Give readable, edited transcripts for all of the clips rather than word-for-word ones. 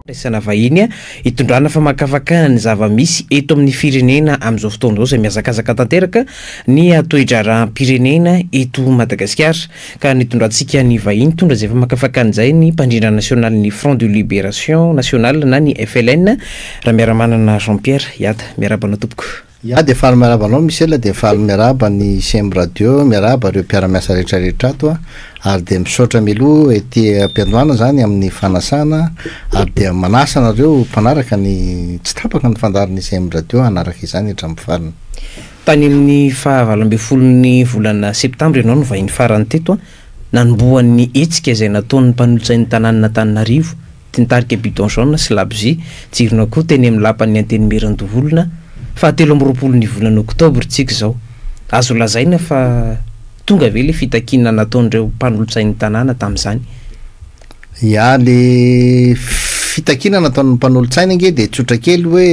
Fandraisana vahiny hitondrana famakafakana ny zava-misy eto amin'ny firenena amin'izao fotoana izao izay mihazakazaka tanteraka ny toe-draharaham-pirenena eto Madagasikara ka nitondrantsika ny vahiny hitondra izay famakafakana izay ny mpandrindra nasionalin'ny Front de Libération Nationale na ny FLN Ramiaramanana Jean Pierre Iada. Miarahaba anao tompoko. Ya dia faly miarahaba anao Michel dia faly miarahaba ny CM Radio, miarahaba ireo mpiara-miasa rehetra rehetra ato a, ary dia misaotra mialoha ety am-piandohana izany amin'ny fanasana ary dia manasa anareo mpanaraka ny tsy tapaka ny fandaharan'ny CM Radio hanaraka izany hatramin'ny farany. Tany amin'ny faha 18n'ny volana septambra ianao no vahiny farany teto a, nanombohan'ny hetsika izay nataon'ny mpanolotsain'ny tanànan'Antananarivo Nitarika bidon jaune sy labozia, jiron'akoho teny amin'ny lapan'ny Antenimierandoholona, faha 23 ny volana oktobra tsika izao. Azo lazaina fa tonga ve ilay fitakiana nataon'ireo mpanolotsain'ny tanàna tamin'izany? Ya, le fitakiana nataon'ny mpanolotsaina ange dia tsotra kely hoe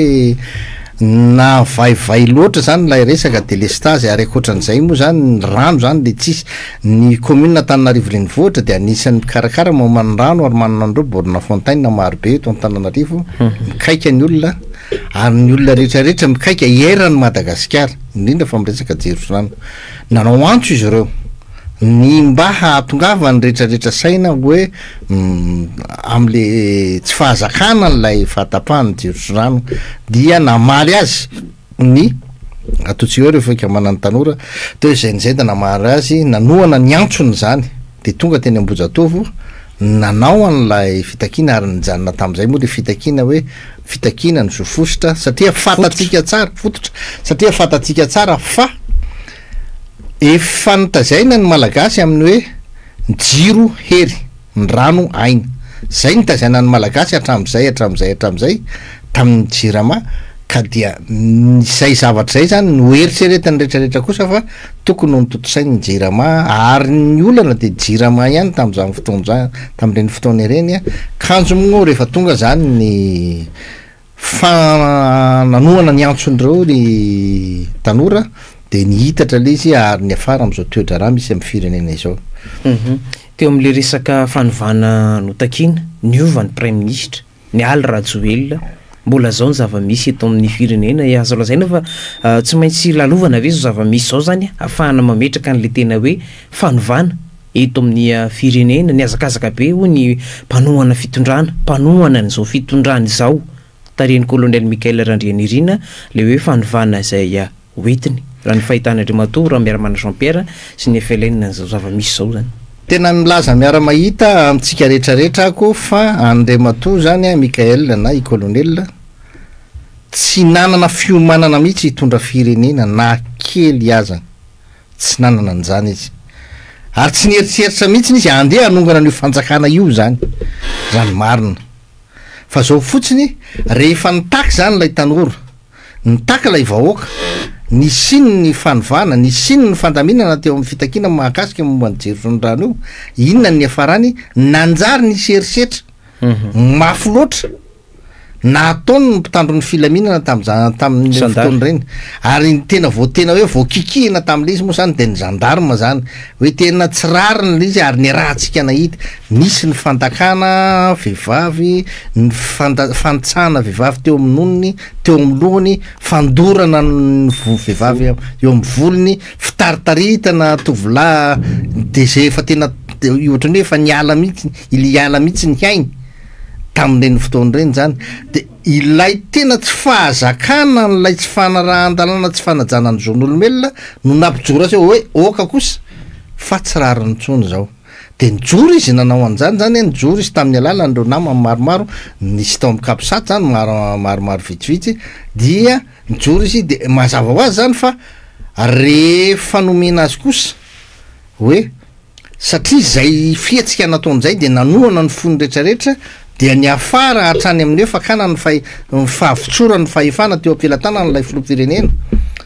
Navaivay loatra zany ilay resaka delestazy ary ankoatran'izay moa zany ny rano zany le tsisy, ny commune Antananarivo renivohitra dia anisan'ny mikarakara momba ny rano ary manana an'ireo borne fontaine maro be eto Antananarivo mikaika ny olona ary ny olona rehetra rehetra mikaika eran'i Madagasikara indrindra fa miresaka jiro sy rano. Nanao antso izy ireo ny mba hahatongavan'ny rehetra rehetra saina hoe am'le tsy fahazakana an'ilay fahatapahan'ny jiro sy rano dia namaly azy ny ataontsika hoe ireo fikambanan'ny tanora teo izay ny zay da namaly azy nanohana ny antsony izany de tonga teny Ambohijatovo nanao an'ilay fitakiana ary nijanona tamin'izay moa le fitakiana hoe fitakiana ny zo fositra satria fantatsika tsara fototra satria fantatsika tsara fa efa notazaina ny Malagasy amin'ny hoe Ny jiro hery, ny rano aina. Zay nitazaina ny Malagasy hatramin'izay hatramin'izay hatramin'izay tamin'ny Jirama ka dia izay zavatra izay zany no eritreretin'ny rehetra rehetra kosa fa tokony ho notontosain'ny Jirama ary ny olana dia Jirama ihany tamin'izany fotoana izany tamin'ireny fotoana ireny kanjo moa rehefa tonga zany ny Fa nanohana ny antson'ireo ny tanora dia nihitatra ilay izy ary niafara amin'izao toe-draharaha misy amin'ny firenena izao. Teo amin'ilay resaka fanovana notakiana, niova ny praiminisitra, niala Rajoelina, mbola izao ny zava-misy eto amin'ny firenena. Azo lazaina fa tsy maintsy lalovana ve izao zava-misy izao izany ahafahana mametraka an'ilay tena hoe fanovana eto amin'ny firenena. Nihazakazaka be hoy ny mpanohana fitondrana, mpanohana an'izao fitondrana izao, tarihin'ny Kolonely Michael Randrianirina, ilay hoe fanovana izay hoentiny, raha ny fahitana Andriamatoa Ramiaramana Jean Pierre sy ny FLN an'izao zava-misy izao izany. Tena milaza miara-mahita amintsika rehetra rehetra ako fa Andriamatoa izany Michael na i Colonel tsy nanana fiomanana mihitsy hitondra firenena na kely azany. Tsy nanana an'izany izy. Ary tsy nieritreritra mihitsy izy handeha hanongana an'io fanjakana io izany, raha ny marina. Fa izao fotsiny, rehefa nitaky izany ilay tanora, nitaky ilay vahoaka, nisian'ny fanovana, nisian'ny fandaminana teo amin'ny fitakiana mahakasika momba ny jiro sy ny rano io, inona ny niafarany? Nanjary nisy herisetra mafy loatra. Nataony ny mpitandro ny filaminana tamin'izany tamin'ireny fotoana ireny ary ny tena vao tena hoe voakikihina tamin'ilay izy moa zany de ny gendarme zany hoe tena tsy rariny ilay izy ary niarahantsika nahita nisy ny fandakana vehivavy ny fanda- fanitsahana vehivavy teo amin'ny nonony teo amin'ny lohany fandorana ny vo- vehivavy eo amin'ny volony fitaritaritana tovolahy de zay efa tena ohatran'ny hoe efa niala mihitsy hiala mihitsy ny hainy tamin'ireny fotoana ireny izany de ilay tena tsy fahazakana an'ilay tsy fanarahan-dalàna tsy fanajana ny zon'olombelona no nampijoro azy hoe oka kosa fa tsy rariny intsony izao de nijoro izy nanao an'izany zany a nijoro izy tamin'ny alalan'ireo namany maromaro nisy tao amin'ny capsat zany maro maromaro vitsivitsy dia nijoro izy de mazava ho azy zany fa rehefa nomena azy kosa hoe Satria izay fihetsika nataony izay dia nanohana ny fony rehetrarehetra dia niafara hatrany amin'ny hoe fakana ny fahe- ny fahavotsorany ny fahefana teo am-pelatanan'ilay filoham-pirenena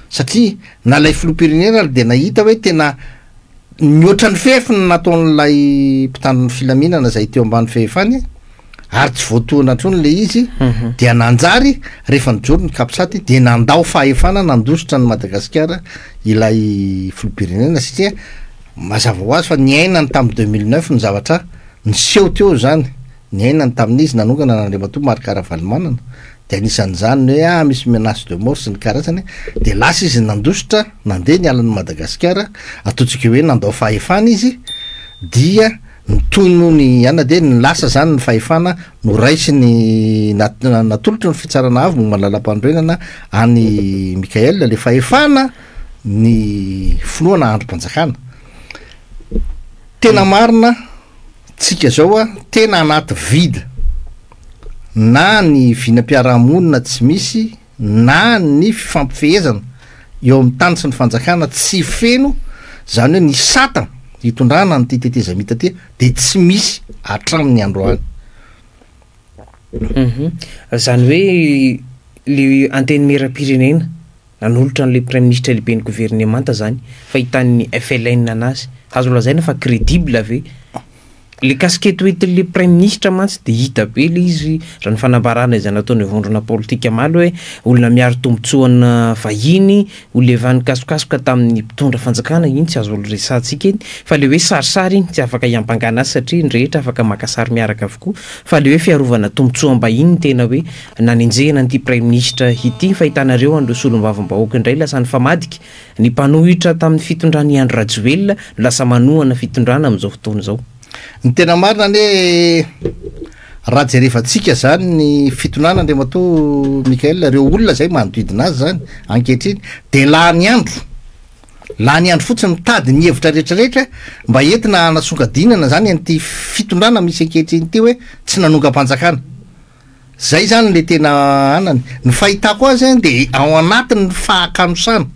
satria na ilay filoham-pirenena ary dia nahita hoe tena nihoatra ny fefy ny nataon'ilay mpitandro ny filaminana izay teo ambany fahefany ary tsy voatohina intsony ilay izy dia nanjary rehefa nijoro ny capsat dia nandao fahefana nandositra an'i Madagasikara ilay filoham-pirenena satria Mazava ho azy fa niainany tamin'ny 2009 ny zavatra niseho teo izany. niainany tamin'izy nanongana an'Andriamatoa Marc Ravalomanana, de anisan'izany ny hoe ah misy menace de mort sy ny karazany, de lasa izy nandositra nandeha niala an'i Madagasikara, ataontsika hoe nandao fahefana izy, dia nitohy nony ihany de ny lasa zany ny fahefana noraisiny natolotry ny fitsarana avo momba ny lalam-panorenana an'i Mickaël le fahefana ny filohana andrim-panjakana. Tena marina tsika zao a tena anaty vide na ny vinam-piarahamonina tsy misy na ny fifampifehezana eo amin'ny tany sy ny fanjakana tsy feno, zany hoe ny sata hitondrana an'ity tetezamita ty de tsy misy hatramin'ny androany. Zany hoe le antenimieram-pirenena nanolotra an'ilay praiminisitra lehiben'ny governemanta zany fahitan'ny FLN anazy, azo lazaina fa crédible ve? Le casquette hoentin'le praiminisitra mantsy de hita be le izy raha ny fanambarana izay nataon'ny vondrona politika omaly hoe olona miaro tombontsoana vahiny, olona efa nikasokasoka tamin'ny mpitondra fanjakana, iny tsy azo resahantsika iny, fa le hoe sarisary iny tsy afaka hiampangana azy satria ny rehetra afaka maka sary miaraka avokoa, fa le hoe fiarovana tombontsoam-bahiny no tena hoe nanenjehina an'ity praiminisitra ity, ny fahitanareo an'ireo solombavambahoaka indray lasa nifamadika. Ny mpanohitra tamin'ny fitondran'i Andry Rajoelina no lasa manohana fitondrana amin'izao fotoana izao. Ny tena marina anie raha jerevantsika zany ny fitondrana Andriamatoa Mickaël, ireo olona zay manodidina azy zany ankehitriny de lany andro, lany andro fotsiny mitady ny hevitra rehetrarehetra mba entina hanasongadinana zany an'ity fitondrana misy ankehitriny ity hoe tsy nanongam-panjakana. Zay zany le tena anany. Ny fahitako azy an de ao anatin'ny fahakanosana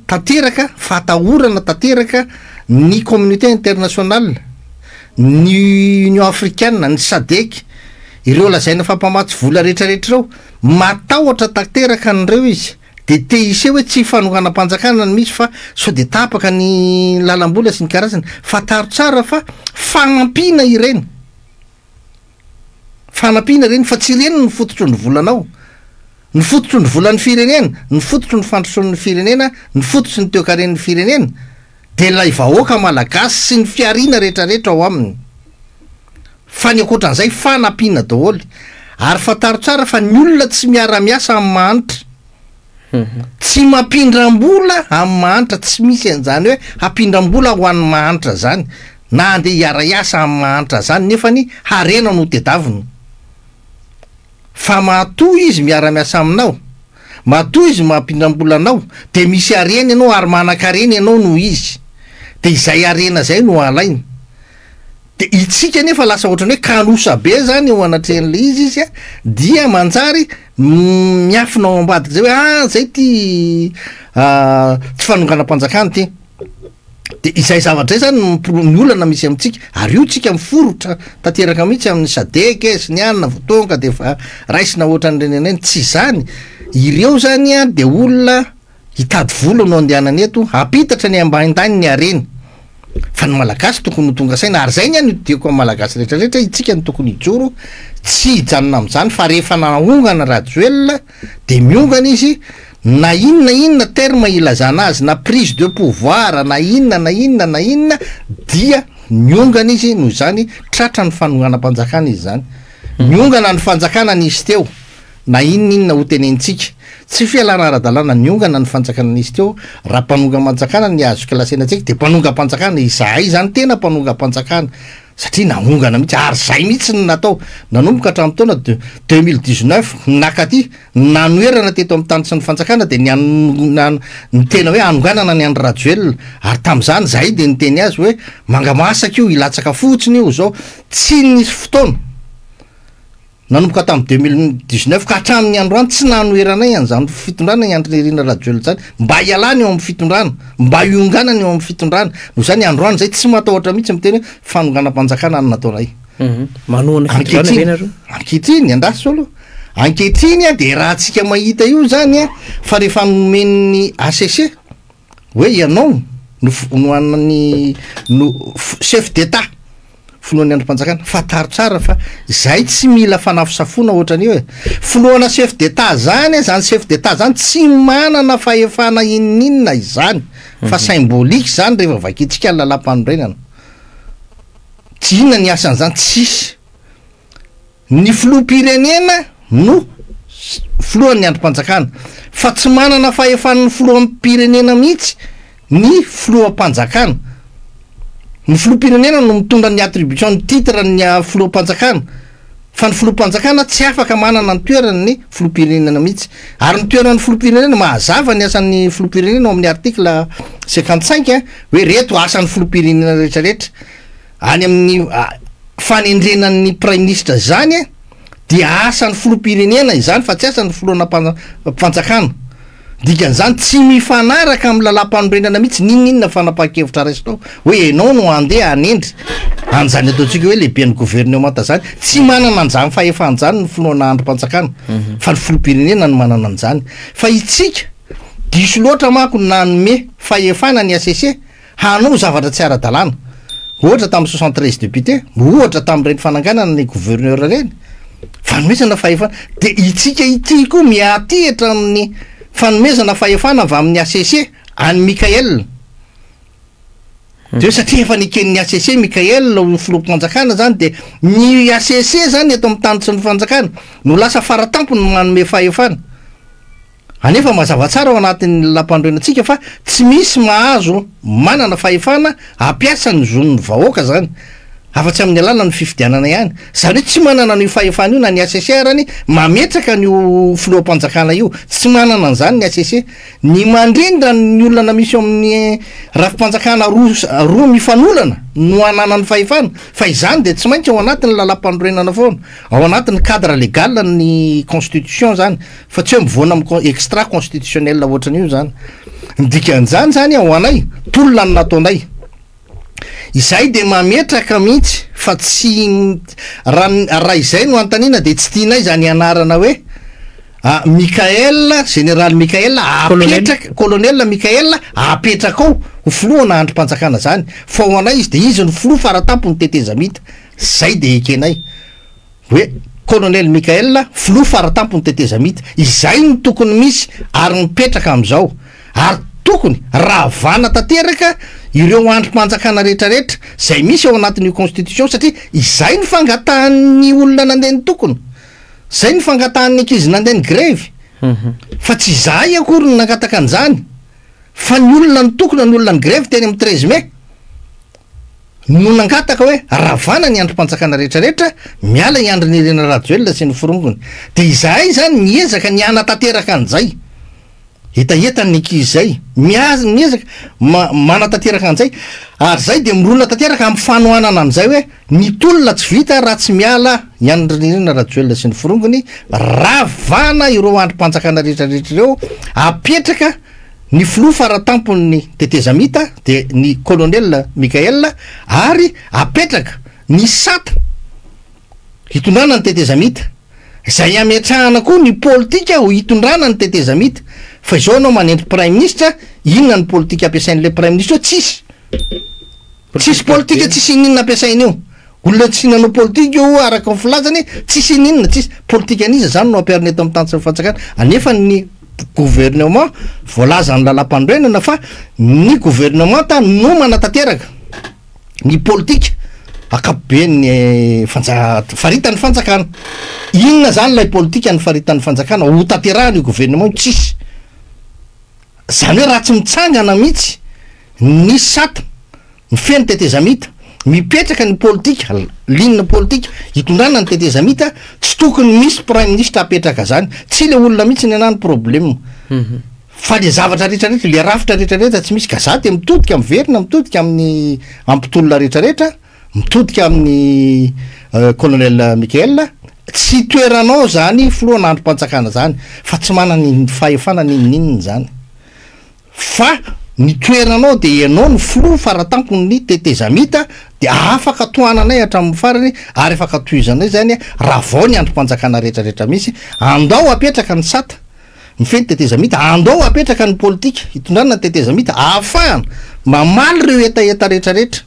tanteraka, fahatahorana tanteraka ny communauté internationale, ny union africaine, ny sadec, ireo lazaina fa mpamatsy vola retraretra ireo, matahotra tanteraka an'ireo izy, de te hiseho hoe tsy fanonganam-panjakana no misy fa sao de tapaka ny lalam-bola sy ny karazany, fantaro tsara fa fanampiana ireny. Fanampiana ireny fa tsy ireny no fototry ny volanao. Ny fototry ny volan'ny firenena, ny fototry ny fandrosoan'ny firenena, ny fototry ny toekaren'ny firenena dia ilay vahoaka malagasy sy ny fihariana rehetrarehetra ao aminy. Fa ny ankoatran'izay fanampiana daholo. Ary fantaro tsara fa ny olona tsy miara-miasa amin'ny mahantra. Tsy mampindram-bola amin'ny mahantra, tsy misy an'izany hoe hampindram-bola ho an'ny mahantra zany, na andeha hiara-hiasa amin'ny mahantra zany nefany harena no tedavina. Fa matoa izy miara-miasa aminao, matoa izy mampindram-bola anao, de misy harena ianao ary manan-karena ianao noho izy. De izay harena izay no alainy. De itsika anefa lasa ohatran'ny hoe kanosa be zany eo anatrehan'le izy izy a, dia manjary miafina ao ambadika zay hoe ah zay ty tsy fanonganam-panjakana ty. De izay zavatra zay zany no mipro- ny olana misy amintsika, ary io tsika miforotra tanteraka mihitsy amin'ny sadec e sy ny anona vao tonga de efa raisina ohatran'ireny an'ireny, tsy izany, ireo zany a de olona Hitady vola no andehanany eto, hampitatra ny ambaindainy ny hareny. Fa ny Malagasy tokony ho tonga saina, ary zay ny ahy no idiako amin'ny Malagasy rehetra rehetra, itsika no tokony hijoro, tsy hijanona amin'izany fa rehefa naongana Rajoelina de miongana izy, na inona inona terme ilazana azy, na prise de pouvoir, na inona na inona na inona dia miongana izy, noho izany tratra ny fanonganam-panjakana izy zany. Miongana ny fanjakana nisy teo. Na inona inona ho tenenintsika, tsy fialana ara-dalàna niongana ny fanjakana nisy teo, raha mpanongam-panjakana ny azo kilasena antsika dia mpanongam-panjakana, izahay izany tena mpanongam-panjakana satria naongana mihitsy ary izay mihitsy no natao nanomboka hatramin'ny taona 2019 nakaty nanoherana teto amin'ny tany sy ny fanjakana dia ny ny tena hoe hanonganana ny Andry Rajoelina ary tamin'izany izahay dia niteny azy hoe mangamasaka io hilatsaka fotsiny io izao tsy nisy fotoana Nanomboka tamin'ny 2019 ka hatramin'ny androany tsy nanoheranay an'izany fitondrana i Andry Nirina Rajoelina izany mba hialany eo amin'ny fitondrana, mba hionganany eo amin'ny fitondrana. Noho izany androany izay tsy matahotra mihitsy miteny hoe fanonganam-panjakana no nataonay. Manohana fitondrana ve nareo? Ankehitriny, andraso aloha. Ankehitriny dia raha antsika mahita io izany fa rehefa nomen'ny HCC hoe ianao no no an'ny no chef d'Etat filohan'ny andrim-panjakana, fantaro tsara fa izay tsy mila fanafosafoana ohatran'io e, filohana chef d'Etat zany, zany chef d'Etat zany tsy manana fahefana inoninona izany fa symbolique zany rehefa vakintsika ny lalàm-panorenana, tsy inona ny asan'izany, tsisy. Ny filoham-pirenena no filohan'ny andrim-panjakana fa tsy manana fahefan'ny filoham-pirenena mihitsy ny filoham-panjakana. Ny filoham-pirenena no mitondra ny attribution ny titre ny filoham-panjakana fa ny filoham-panjakana tsy afaka manana ny toeran'ny filoham-pirenena mihitsy. Ary ny toeran'ny filoham-pirenena, mazava ny asan'ny filoham-pirenena ao amin'ny article 55 hoe reto asan'ny filoham-pirenena rehetra rehetra. Any amin'ny fanendrena ny praiminisitra izany dia asan'ny filoham-pirenena izany fa tsy asan'ny filohana mpanjakana. Dikan'izany tsy mifanaraka amin'ny lalàmpanorenana mihitsy n'inon'inona fanapahan-kevitra raisinao hoe ianao no handeha hanendry an'izany ataontsika hoe lehiben'ny governemanta izany. Tsy manana an'izany fahefana izany ny filohana andrim-panjakana fa ny filoham-pirenena no manana an'izany. Fa itsika diso loatra manko nanome fahefana ny HCC hanao zavatra tsy ara-dalàna, ohatra tamin'ny 73 députés, ohatra tamin'ireny fananganana ny gouverneur ireny, fanomezana fahefana, dia itsika ity koa miatehitra amin'ny fanomezana fahefana avy amin'ny HCC an'i Mickaël. Dia hoe satria efa neken'ny HCC Mickaël ho filoham-panjakana zany dia ny HCC zany eto amin'ny tany sy ny fanjakana no lasa faratampony manome fahefana. Anefa mazava tsara ao anatin'ny lalàmpanorenantsika fa tsy misy mahazo manana fahefana hampiasa ny zon'ny vahoaka zany afa-tsy amin'ny alalan'ny fifidianana ihany. Zany hoe tsy manana an'io fahefana io na ny HCC arany mametraka an'io filoham-panjakana io. Tsy manana an'izany ny HCC. Ny mandrindra ny olana misy eo amin'ny rafi-panjakana roa roa mifanolana no ananany fahefana fa izany dia tsy maintsy ao anatin'ny lalàmpanorenana foana, ao anatin'ny cadre légal ny constitution zany. Fa tsy hoe mivoana amin'ny extra constitutionnel ohatran'io zany. Ny dikan'izany zany ho anay, tolona no nataonay. Izahay dia mametraka mihitsy fa tsy raha raha izay no anontaniana dia tsy tianay izany anarana hoe Mickaël, Général Mickaël apetraka, Colonel Mickaël apetraka ao ho filohana andrim-panjakana zany. Fa ho anay izy dia izy no filoha faratampony tetezamita. Zay dia ekenay. Hoe Colonel Mickaël, filoha faratampon'ny tetezamita. Izay no tokony misy ary mipetraka amin'izao. Ary tokony ravana tanteraka ireo andrim-panjakana rehetrarehetra izay misy ao anatin'io constitution satria izay no fangatahan'ny olona nandeha nitokona. Izay no fangatahan'ny ankizy nandeha nigrevy. Fa tsy izahay akory no nangataka an'izany fa ny olona nitokona, ny olona nigrevy teny amin'ny 13 mai. no nangataka hoe ravana ny andrim-panjakana rehetra rehetra, miala i Andry Nirina Rajoelina sy ny forongony. Dia izahay izany miezaka ny hanatanteraka an'izay. Hetahetan'ny ankizy izay. Miaz- miezaka ma- manatanteraka an'izay. Ary izay dia mirona tanteraka amin'ny fanohanana an'izay hoe ny tolona tsy vita raha tsy miala i Andry Nirina Rajoelina sy ny forongony, ravana ireo andrim-panjakana rehetra rehetra ireo, apetraka Ny filoha faratampon'ny tetezamita dia ny Colonel Mickaël ary apetraka ny sata hitondrana ny tetezamita, izay hametrahana koa ny politika ho hitondrana ny tetezamita, fa izao ianao manendry praiminisitra, inona ny politika ampiasain'ilay praiminisitra eo? Tsisy! Tsisy politika, tsisy ininona ampiasainy eo. Olona tsy nanao politika io araka ny filazany, tsisy ininona, tsisy. Politika an'iza zany no ampiharina eto amin'ny tany sy ny fanjakana? Anefa ny gouvernement voalazan'ny lalàmpanorenana fa ny gouvernemanta no manatanteraka ny politika ankapoben'ny fanja- faritan'ny fanjakana. Inona zany ilay politika ny faritan'ny fanjakana ho tanterahana io gouvernement io? Tsisy. Zany hoe raha tsy mitsangana mihitsy ny sata mifehy ny tetezamita, mipetraka ny politika, ligne politika hitondrana ny tetezamita, tsy tokony misy praiminisitra apetraka zany, tsy le olona mihitsy ny anah ny problème, fa le zavatra rehetra rehetra, le rafitra rehetra rehetra tsy misy, ka za de mitodika miverina mitodika amin'ny ampitolona rehetra rehetra, mitodika amin'ny colonel Mickaël, tsy toeranao zany filohana andrim-panjakana zany, fa tsy manana ny fahefana n'inon'inona zany. Fa ny toeranao dia ianao no filoha faratampon'ny tetezamita dia afaka tohananay hatramin'ny farany ary afaka tohizanay izany ravao ny andrim-panjakana rehetra rehetra misy, andao apetraka ny sata mifehy ny tetezamita, andao apetraka ny politika hitondrana ny tetezamita ahafahana mamaly ireo hetaheta rehetra rehetra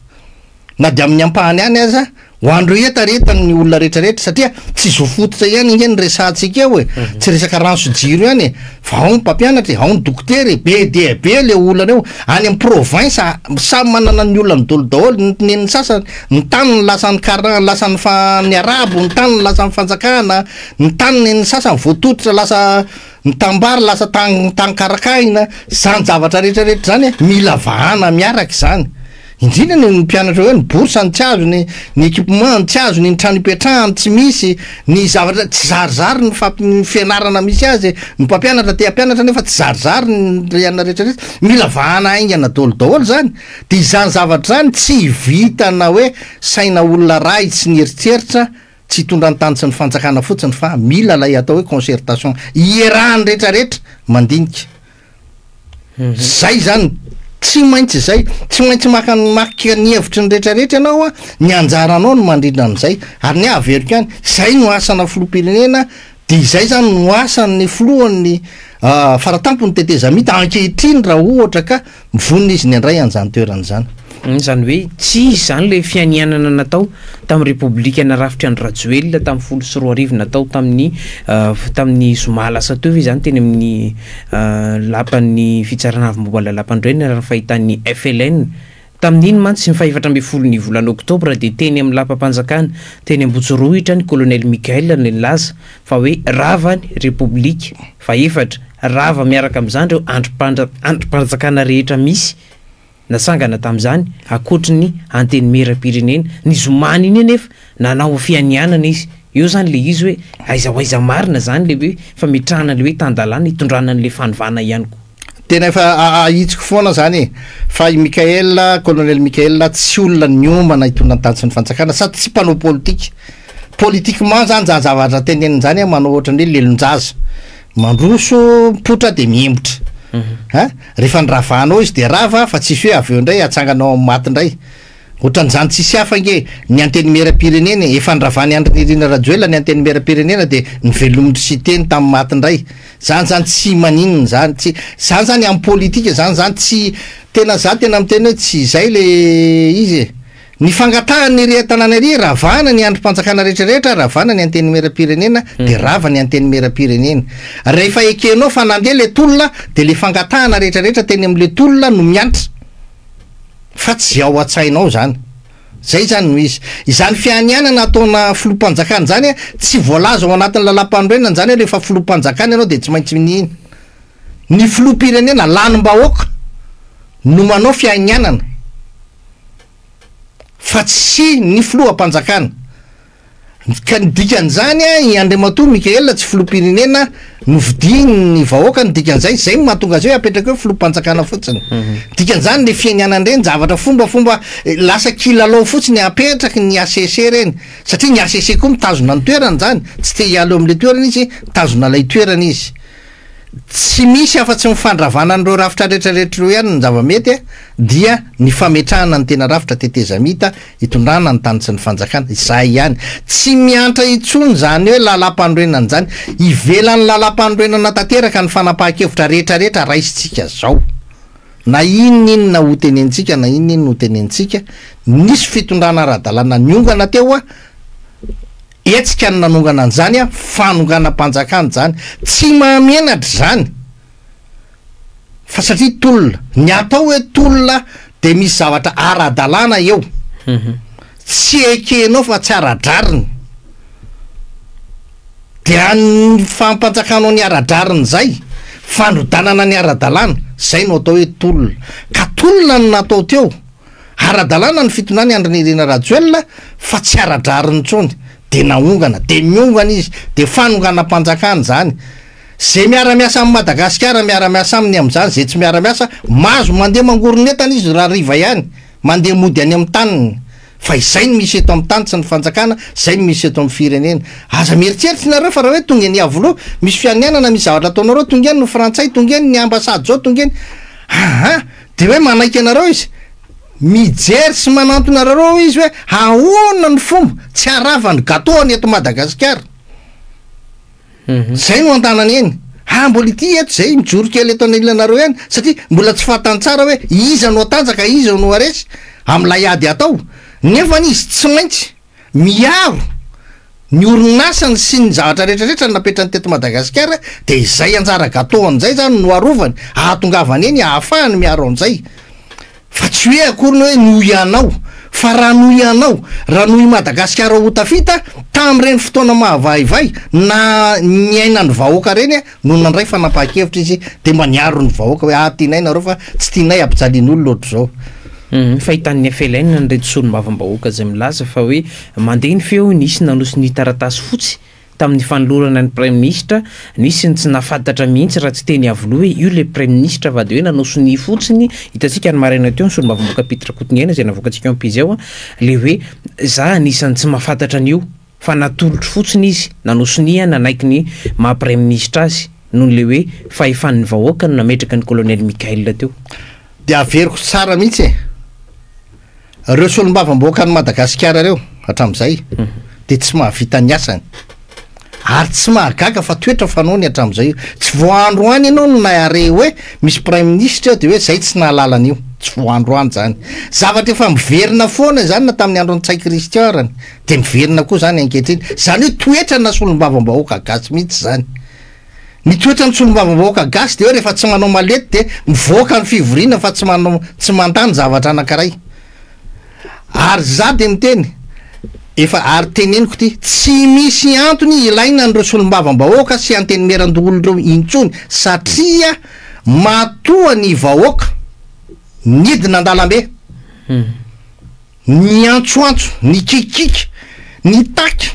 na dia amin'ny ampahany ihany aza. Ho an'ireo hetaretan' ny olona rehetrarehetra satria tsy zo fototra ihany ange no resahantsika eo e, tsy resaka rano sy jiro ihany e, fa ao ny mpampianatra e, ao ny dokotera e, be dia be le olana eo, any amin'ny province samy manana ny olany daholo daholo, ny tenenin'ny sasany, ny taniny lasan'ny kara- lasan'ny fa- ny arabo, ny taniny lasan'ny fanjakana, ny taniny ny sasany voatototra lasa ny tanimbary lasa tany tany karakahina, zany zavatra rehetrarehetra zany mila vahana miaraka izany. Indrindra ny mpianatra hoe ny bourse ny tsy azony, ny équipement ny tsy azony, ny trano ipetrahany tsy misy, ny zavatra tsy zarizary ny fampi- ny fianarana misy azy, ny mpampianatra te hampianatra nefa tsy zarizary ny rihana rehetra rehetra, mila vahana haingana daholo daholo zany, de izany zavatra izany tsy vitana hoe saina olona ray tsy nieritreritra tsy hitondra ny tany sy ny fanjakana fotsiny fa mila ilay atao hoe concertation ierahan'ny rehetra rehetra mandinika. Zay zany, tsy maintsy zay, tsy maintsy maka ny maka ny hevitry ny rehetra rehetra ianao a, ny anjaranao no mandrindra an'izay, ary ny ahy averiko ihany, zay no asana filoham-pirenena, de izay zany no asan'ny filohan'ny faratampon'ny tetezamita ankehitriny raha ohatra ka Mivonona izy ny handray an'izany toerana izany. Izany hoe tsy izy izany ilay fianianana natao tamin'ny Repoblika narafitr'i Andry Rajoelina tamin'ny 2010 natao tamin'ny tamin'ny zoma lasa teo ve izany teny amin'ny lapan'ny fitsarana avo momba ny lalàmpanorenana raha ny fahitan'ny FLN. Tamin'iny mantsy ny faha 14 ny volana oktobra dia teny amin'ny lapam-panjakana teny Ambohitsorohitra ny kolonely Mickaël no nilaza fa hoe rava ny Repoblika fahefatra, rava miaraka amin'izany ireo andrim-panjakana rehetra misy natsangana tamin'izany ankoatry ny Antenimierampirenena. Ny zoman'iny anefa nanao fianianana izy. Eo izany ilay izy hoe aiza ho aiza marina izany ilay hoe fametrahana ilay hoe tan-dalàna hitondrana an'ilay fanovana ihany koa. Tena efa ahitsiko foana zany e! Fa i Mickaël, colonel Mickaël tsy olona niomana hitondra ny tany sy ny fanjakana sady tsy mpanao politika. Politiquement zany zany zavatra teneniny zany an manao ohatran'ny hoe lelon-jaza. Mandroso mipoitra de mihemotra. An! Rehefa noravanao izy de rava fa tsisy hoe avy eo indray atsanganao amin'ny maty indray. Ohatran'izany tsisy hafa ange ny antenimieram-pirenena e! Efa noravan'i Andry Nirina Rajoelina ny antenimieram-pirenena dia novelomin-dry Siteny tamin'ny maty indray. Zany zany tsy maninona zany, tsy, zany zany amin'ny politika zany zany tsy, tena za tena miteny hoe tsy izay le izy e! Ny fangatahana ery an-tanàna ery, ravana ny andrim-panjakana rehetra rehetra, ravana ny antenimieram-pirenena dia rava ny antenimieram-pirenena. Rehefa ekenao fa nandeha le tolona dia le fangatahana rehetra rehetra teny amin'le tolona no miantra. Fa tsy ao an-tsainao izany. Izay izany no izy. Izany fianianana ataona filoham-panjakana izany tsy voalaza ao anatin'ny lalàmpanorenana izany hoe rehefa filoham-panjakana ianao dia tsy maintsy mihina. Ny filoham-pirenena lanim-bahoaka no manao fianianana fa tsy ny filoham-panjakana. Ka ny dikan'izany i Andriamatoa Mickaël tsy filoham-pirenena novidian'ny vahoaka ny dikan'izay, izay no mahatonga azy hoe apetraka eo filoham-panjakana fotsiny. Dikan'izany le fianianana ireny zavatra fombafomba lasa kilalao fotsiny apetraky ny HCC ireny, satria ny HCC koa mitazona ny toerany izany, tsy te hiala eo amin'ilay toerana izy, mitazona ilay toerana izy. Tsy misy afa-tsy ny fandravana an'ireo rafitra rehetrarehetra ireo ihany ny zava-mety dia ny fametrahana ny tena rafitra tetezamita hitondrana ny tany sy ny fanjakana. Izay ihany. Tsy miantra intsony izany hoe lalàmpanorenana izany. Ivelan'ny lalàmpanorenana tanteraka ny fanapahan-kevitra rehetrarehetra raisintsika izao. Na inona inona hotenenintsika na inona inona hotenenintsika, nisy fitondrana ara-dalàna niongana teo Hetsika ny nanongana an'izany an, fanonganam-panjakana izany. Tsy mahamenatra izany fa satria tolona. Ny atao hoe tolona dia misy zavatra ara-dalàna eo. Tsy ekenao fa tsy ara-drariny. Dia ny fampanjakanao ny ara-drariny izay, fandrodanana ny ara-dalàna, izay no atao hoe tolona. Ka tolona no natao teo. Ara-dalàna ny fitondrany Andry Nirina Rajoelina fa tsy ara-drariny intsony, dia naongana, dia miongana izy, dia fanonganam-panjakana izany. Izay miara-miasa amin'i Madagasikara miara-miasa aminy amin'izany, izay tsy miara-miasa, mahazo mandeha mangoron'entana izy raha hariva ihany, mandeha mody any amin'ny taniny. Fa izay no misy eto amin'ny tany tsy ny fanjakana, izay no misy eto amin'ny firenena. Aza mieritreritra nareo fa raha hoe tonga eny Iavoloha, misy fianianana, misy zavatra ataonareo, tonga eny ny frantsay, tonga eny ny ambasady izao, tonga eny. Aa! Dia hoe manaiky anareo izy? Mijery sy manantona anareo izy hoe ahoana ny fomba tsy harava ny gâteau any eto Madagasikara? Zay no andanany eny. Ah mbola ity eto zay mijoro kely eto anilanareo ihany satria mbola tsy fantany tsara hoe iza no hatanjaka iza no haresy amin'ilay ady atao. Nefany izy tsy maintsy. miaro ny orinasany sy ny zavatra rehetrarehetra napetrany teto Madagasikara, de izay anjara gâteau an'izay zany no arovany, ahatongavany eny ahafahany miaro an'izay. Fa tsy hoe akory ny hoe noho ianao, fa raha noho ianao, raha noho i Madagasikara ho tafita, tamin'ireny fotoana mahavaivay na niainan'ny vahoaka ireny no nandray fanapahan-kevitra izy dia mba niaro ny vahoaka hoe ah tianay nareo fa tsy tianay ampijalian'olona ohatr'izao. Fahitan'ny FLN an'ireto solombavambahoaka izay milaza fa hoe mandeha ny feo nisy nanosy ny taratasy fotsy tamin'ny fanolorana ny praiminisitra, nisy ny tsy nahafantatra mihitsy raha tsy teny Iavoloha hoe io ilay praiminisitra fa dia hoe nanao sonia fotsiny, hitantsika ny maraina teo ny solombavambahoaka Pete Rakotoniaina izay navoakantsika eo am-pejy ao, ilay hoe za anisan'ny tsy mahafantatra an'io fa natolotro fotsiny izy, nanao sonia nanaiky ny maha praiminisitra azy noho ilay hoe fahefan'ny vahoaka no nametraka ny colonel Mickaël teo. Dia averiko tsara mihitsy e! Ireo solombavambahoakan'i Madagasikara ireo hatramin'izay dia tsy mahavita ny asany ary tsy mahagaga fa toetra fanaony hatramin'izay io. Tsy vao androany ianao no nahare hoe misy praiminisitra eo dia hoe zay tsy nahalala an'io. Tsy vao androany izany. Zavatra efa miverina foana izany na tamin'ny andron'i Ntsay Christian arany dia miverina koa izany ankehitriny. Izany hoe toetrana solombavambahoaka gasy mihitsy izany. Ny toetran'ny solombavambahoaka gasy dia hoe rehefa tsy manao malety dia mivoaka ny fivoriana fa tsy manao tsy mandany zavatra anankiray. Ary za dia miteny efa ary teneniko ity, tsy misy antony ilaina an'ireo solombavambahoaka sy antenimierandoholona ireo intsony satria matoa ny vahoaka nidina an-dalambe, niantsoantso, nikikiky, nitaky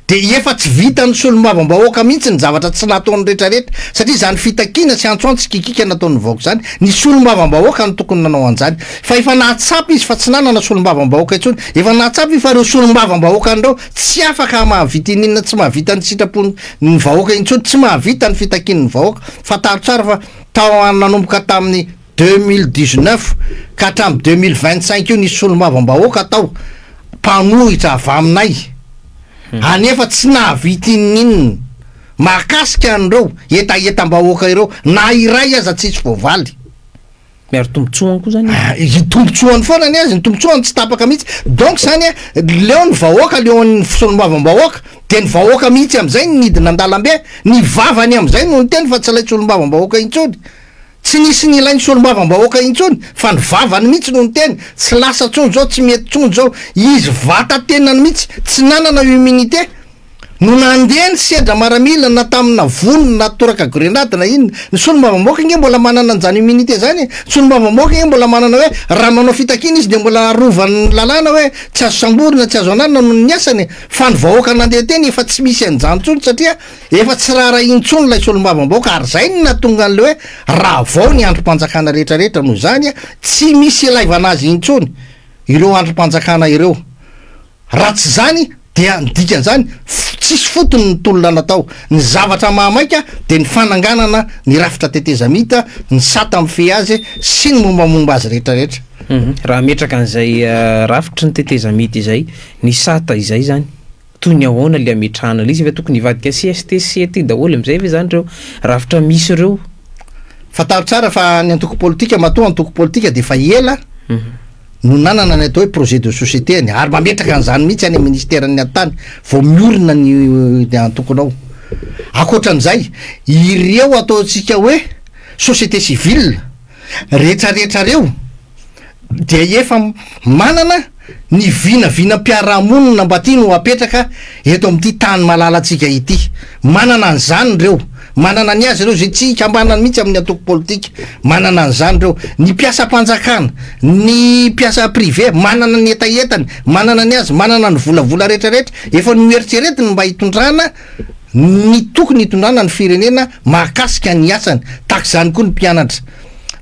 dia efa tsy vitan'ny solombavambahoaka mihitsy ny zavatra tsy nataony retraretra satria izany fitakiana sy antsoantso sy kikika nataon'ny vahoaka izany, ny solombavambahoaka no tokony nanao an'izany fa efa nahatsapa izy fa tsy nanana solombavambahoaka intsony, efa nahatsapa izy fa ireo solombavambahoakany ireo tsy afaka mahavita ininona, tsy mahavita ny sitrapon'ny vahoaka intsony, tsy mahavita ny fitakian'ny vahoaka. Fantaro tsara fa tao nanomboka tamin'ny 2019 ka hatramin'ny 2025 io nisy solombavambahoaka tao mpanohitra avy aminay anefa tsy nahavita inoninona mahakasika an'ireo hetahetam-bahoaka ireo na iray aza tsisy voavaly. Miaro tombotsoany koa zany izy. Ny tombotsoany foana ny azy, ny tombotsoany tsy tapaka mihitsy. Donc zany a, leo ny vahoaka, leo ny solombavambahoaka, de ny vahoaka mihitsy am'zay no nidina an-dalambe, ny vavany am'zay no niteny fa tsy ilay solombavambahoaka intsony. Tsy nisy nilainy solombavambahoaka intsony fa ny vavany mihitsy no niteny, tsy lasa tsony zao, tsy mety tsony zao, izy vata tenany mihitsy tsy nanana immunité no nandeha nisedra maramila na tamina vono na toraka grenade na inona, ny solombavambahoaka nge mbola manana an'izany immunité zany e, ny solombavambahoaka nge mbola manana hoe raha manao fitakiana izy de mbola arovan'ny lalàna hoe tsy azo samborina tsy azo ananina noho ny asany e, fa ny vahoaka nandeha teny efa tsy misy an'izany tsony satria Efa tsy raharaha intsony ilay solombavambahoaka ary izay no nahatonga an'ilay hoe ravao ny andrim-panjakana rehetra rehetra noho izany tsy misy ilaivana azy intsony ireo andrim-panjakana ireo. Raha tsy izany dia ny dikan'izany tsisy fotony ny tolona natao. Ny zavatra mahamaika dia ny fananganana ny rafitra tetezamita, ny sata mifehy azy sy ny mombamomba azy rehetra rehetra. Raha hametraka an'izay rafitry ny tetezamita izay, ny sata izay izany, Toy ny ahoana le ametrahana ilay izy? Efa tokony hivadika CST sy CT daholo amin'izay ve zany ireo rafitra misy ireo? Fantaro tsara fa ny antoko politika matoa antoko politika dia efa ela no nanana ny atao hoe projet de société-ny ary mametraka an'izany mihitsy any amin'ny ministeran'ny atitany vao miorina ny ny antokonao. Ankoatran'izay, ireo ataontsika hoe société civile retraretra reo dia efa manana ny vinavinam-piarahamonina mba tiany ho apetraka eto amin'ity tany malalantsika ity. Manana an'izany ireo. Manana ny azy ireo izay tsy ikambanany mihitsy amin'ny antoko politika. Manana an'izany ireo. Ny mpiasam-panjakana, ny mpiasa privé, manana ny hetahetany, manana ny azy, manana ny volavola rehetrarehetra efa noeritreretiny mba hitondrana ny tokony hitondrana ny firenena mahakasika ny asany. Tahaka izany koa ny mpianatra.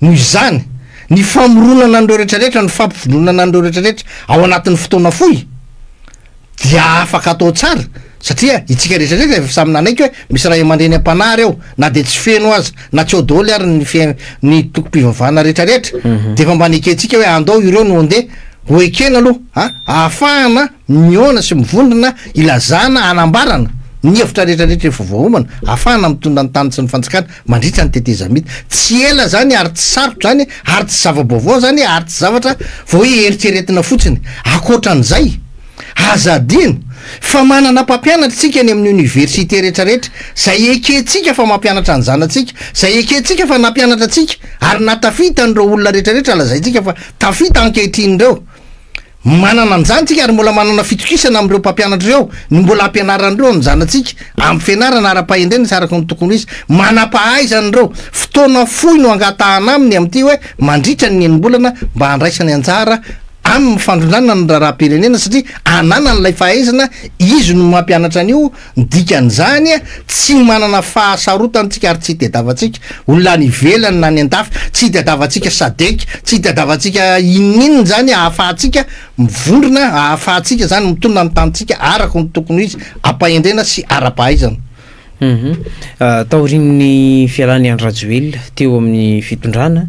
Noho izany, ny famoronana an'ireo rehetrarehetra, ny fampivondronana an'ireo rehetrarehetra ao anatin'ny fotoana fohy dia afaka atao tsara satria itsika rehetrarehetra efa samy nanaiky hoe misy ray aman-dreny am-panahy ireo na dia tsy feno aza na tsy ao daholo ary ny fe- ny tokom-pivavahana rehetrarehetra dia efa mba nekentsika hoe andao ireo no andeha ho ekena aloha a ahafahana mihaona sy mivondrona ilazana hanambarana ny hevitra rehetrarehetra efa voaomana ahafahana mitondra ny tany sy ny fanjakana mandritra ny tetezamita. Tsy ela zany ary tsy sarotra zany ary tsy zava-baovao zany ary tsy zavatra vao hoe eritreretina fotsiny. Ankoatran'izay, Aza adino fa manana mpampianatra isika any amin'ny oniversite rehetrarehetra, izay ekentsika fa mampianatra ny zanatsika, izay ekentsika fa nampianatra antsika ary nahatafita an'ireo olona rehetrarehetra lazaintsika fa tafita ankehitriny ireo. Manana an'izany tsika ary mbola manana fitokisana amin'ireo mpampianatra ireo, ny mbola hampianaran'ireo ny zanatsika amin'ny fianarana ara-pahendrena sy araka ny tokony ho izy. Manam-pahaizana ireo. Fotoana fohy no angatahana aminy amin'ity hoe mandritra ny enim-bolana mba handraisany anjara amin'ny fandrindrana ny raharaham-pirenena satria ananany ilay fahaizana, izy no mampianatra an'io, Ny dikan'izany, tsy manana fahasarotana tsika ary tsy itadiavantsika olona any ivelany na any andafy, tsy itadiavantsika sadec, tsy itadiavantsika inoninona izany ahafahantsika mivondrona, ahafahantsika izany mitondra ny tanintsika araka ny tokony ho izy, am-pahendrena sy ara-pahaizana. Hum. Taorian'ny fialan'i Andry Rajoelina teo amin'ny fitondrana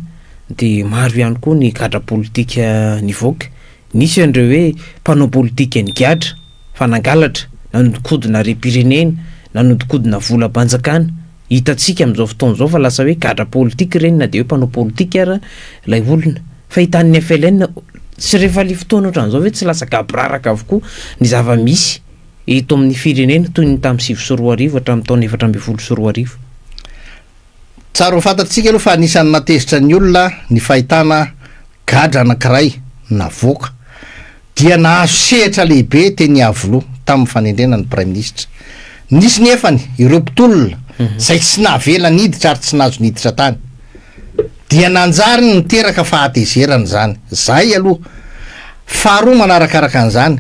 dia maro ihany koa ny gadra politika nivoaka. Nisy an'ireo hoe mpanao politika nigadra fa nangalatra, nanodikodina harem-pirenena, nanodikodina volam-panjakana. Hitantsika amin'izao fotoana izao fa lasa hoe gadra politika ireny na dia hoe mpanao politika ara ilay olona. Fahitan'ny FLN, tsy rehefa ilay fotoana ohatran'izao ve tsy lasa gaboraraka avokoa ny zava-misy eto amin'ny firenena toy ny tamin'ny 2009 hatramin'ny taona 2014? Tsara ho fantatsika aloha fa anisan'ny nahatezitra ny olona ny fahitana gadra anankiray navoaka dia nahazo sehatra lehibe teny Iavoloha tamin'ny fanendrena ny praiminisitra. Nisy nefany ireo mpitolona izay tsy navela niditra ary tsy nahazo niditra tany. Dia nanjary niteraka fahatezerana izany. Izay aloha. Faharoa manarakaraka an'izany,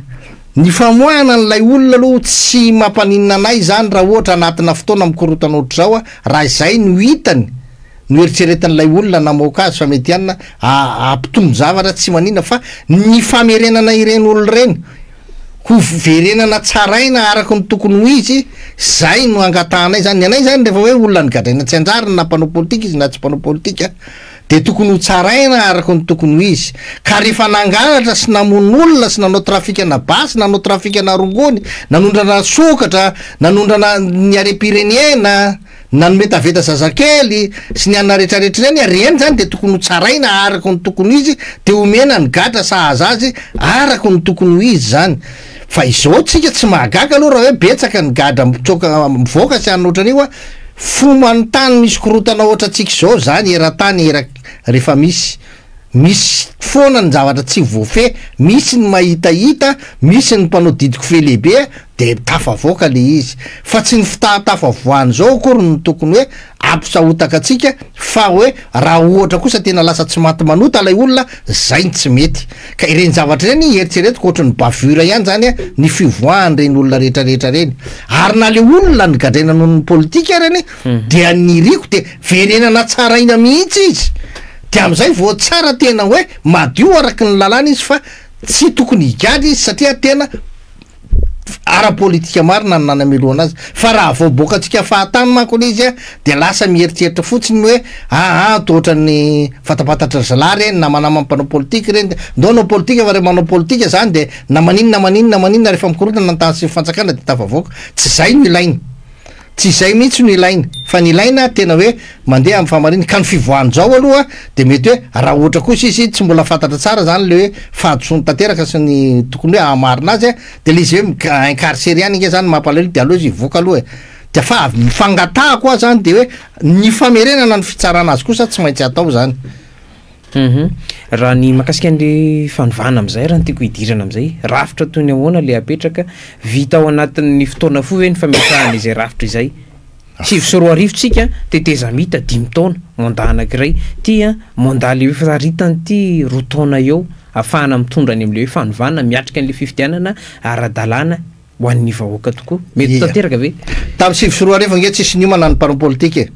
ny famoahana an'ilay olona aloha tsy mampaninona anay izany raha ohatra anatina fotoana mikorontana ohatr'izao raha izay no hitany noeritreretin'ilay olona namoaka azy fa mety ihany hampitombo zavatra tsy maninona fa ny famerenana ireny olona ireny ho verenana tsaraina araka ny tokony ho izy zay no angatahanay zany ny anay zany rehefa hoe olona nigadraina tsy anjariny na mpanao politika izy na tsy mpanao politika dia tokony ho tsaraina araka ny tokony ho izy ka rehefa nangalatra sy namono olona sy nanao trafikana basy nanao trafikana rongony nanondrana sokatra nanondrana ny harem-pirenena Nanome taveta zazakely sy ny anona retraretra ireny ary ireny zany dia tokony ho tsaraina araka ny tokony ho izy dia omena ny gadra sahaza azy araka ny tokony ho izy zany fa izao tsika tsy mahagaga aloha raha hoe betsaka ny gadra mitsoaka mivoaka sy anona ohatran'io a fomantany misy korotana ohatrantsika izao zany eran-tany era rehefa misy Misy foana ny zavatra tsy voafehy, misy ny mahitahita, misy ny mpanao didikofehy lehibe dia tafavoaka le izy. Fa tsy ny fitahatafavoahana izao akory no tokony hoe hampisahotaka antsika fa hoe raha ohatra kosa tena lasa tsy maty manota ilay olona, zay no tsy mety. Ka ireny zavatra ireny eritreretiko ohatry ny bavure ihany zany ny fivoahan'ireny olona rehetrarehetra ireny. Ary na le olona nogadraina noho ny politika ary anie dia ny iriko dia verenana tsaraina mihitsy izy. Dia amin'izay vao tsara tena hoe madio araky ny lalàna izy fa tsy tokony higadra izy satria tena ara-politika marina ny nanamelohana azy. Fa raha vao boakantsika fahatany manko ilay izy dia lasa mieritreritra fotsiny hoe aa toa ohatran'ny fantampantatra ry zalahy ireny namanamana mpanao politika ireny dia ndao hanao politika fa rehefa manao politika izany dia na maninona na maninona na maninona rehefa mikorontana ny tany sy ny fanjakana dia tafavoaka. Tsy izay no ilaina. Tsy izay mihitsy no ilaina, fa ny ilaina tena hoe mandeha amin'ny fahamarinana, ka ny fivoahan-jao aloha dia mety hoe raha ohatra kosa izy tsy mbola fantatra tsara zany le hoe fahadisoany tanteraka sy ny tokony hoe hahamarina azy dia le izy hoe mi- incarcéré ihany ange zany mampalahelo dia aleo izy hivoaka aloha e, dia fa ny fangatahako aho zany dia hoe ny famerenana ny fitsarana azy kosa tsy maintsy atao zany. Hum Raha ny mahakasika an'le fanovana amin'izay raha ny tiako hidirana amin'izay, rafitra toy ny ahoana le apetraka, vita ao anatin'ny fotoana fohy ve ny fametrahana izay rafitra izay? 2009 tsika, tetezamita dimy taona, mandat anankiray, ty an, mandat le hoe faritany ty roa taona eo, ahafahana mitondra any amin'le hoe fanovana, miatrika an'le fifidianana ara-dalàna ho an'ny vahoaka tokoa. Mety ho tanteraka ve? Tamin'ny 2009 ange tsisy niomana ny mpanao politika e!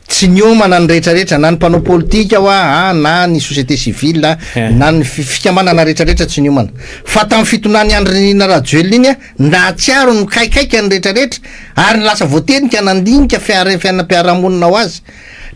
Tsy niomana ny rehetra rehetra, na ny mpanao politika hoa a, na ny société civile, na ny fikambanana rehetra rehetra tsy niomana. Fa tamin'ny fitondrany Andry Nirina Rajoelina iny a, nahatsiaro nikaikaika ny rehetra rehetra ary lasa voatenika nandinika fiainam-piarahamonina ho azy.